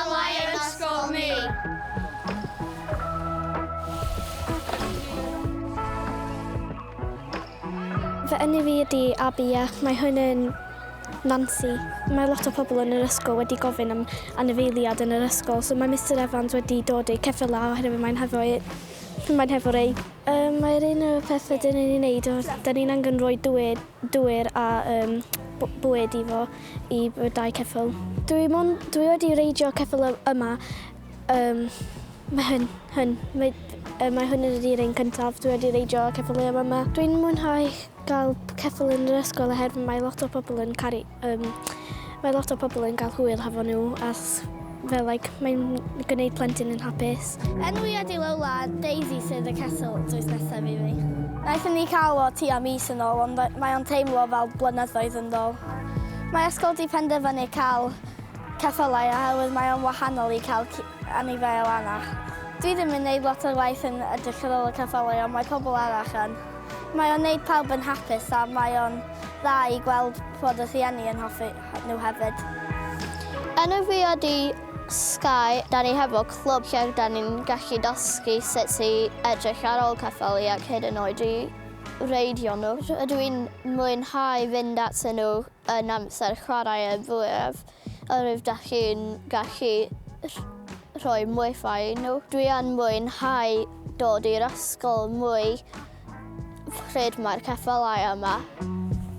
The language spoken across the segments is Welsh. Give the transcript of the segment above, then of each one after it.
Ceffylau yn ysgol ni! Fy enw fi ydy Abi ac mae hwn yn Nancy. Mae lot o pobl yn yr ysgol wedi gofyn am anifeiliad yn yr ysgol, so mae Mister Evans wedi dod eu ceffylau oherwydd mae'n hefo mae'n hefo rei. Um, mae'r un o'r pethau dyn ni'n ei wneud, dyn ni'n angen rhoi dŵr, dŵr a um, bwyd i fo i dau ceffyl. Dwi, mon, dwi wedi reidio ceffyl yma. Um, mae hyn, hyn, mae, mae hwn yn ydy'r un cyntaf dwi wedi reidio ceffyl yma. Dwi'n mwynhau gael ceffyl yn yr ysgol oherwydd mae lot o pobl yn caru, um, mae lot o pobl yn cael hwyl hefo nhw a fel like, mae'n gwneud plentyn yn hapus. Enw i ydy Lola, Daisy sydd y ceffyl drws nesaf i fi. Naethon ni cael o tua mis yn ôl, ond mae o'n teimlo fel blynyddoedd yn ôl. Mae ysgol di penderfynu cael ceffylau oherwydd mae o'n wahanol i cael anifail arall. Dwi ddim yn neud lot o waith yn edrych ar ôl y ceffylau, ond mae pobl arall yn. Mae o'n neud pawb yn hapus a mae o'n dda i gweld bod y rhieni yn hoffi nhw hefyd. Enw fi ydy Sky. Da ni hefo clwb lle da ni'n gallu dysgu sut i edrych ar ôl ceffylau ac hyd yn oed i reidio nhw. Rydw i'n mwynhau fynd atyn nhw yn amser chwarae y fwyaf oherwydd da chi'n gallu rhoi mwyfau i nhw. Dwi yn mwynhau dod i'r ysgol mwy pryd mae'r ceffylau yma.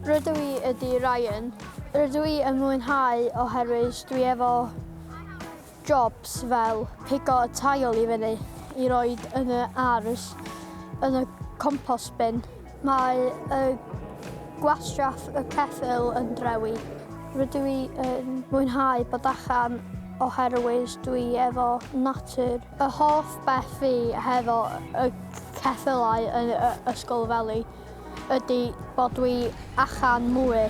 Rydw i ydy Ryan. Rydw i yn mwynhau oherwydd dwi efo jobs fel pigo y tail i fyny i roed yn y ardd, yn y compost bin. Mae y gwastraff y ceffyl yn drewi. Rydw i yn mwynhau bod allan oherwydd dwi efo natur. Y hoff beth fi hefo y ceffylau yn y Ysgol Feli ydy bod dwi allan mwy.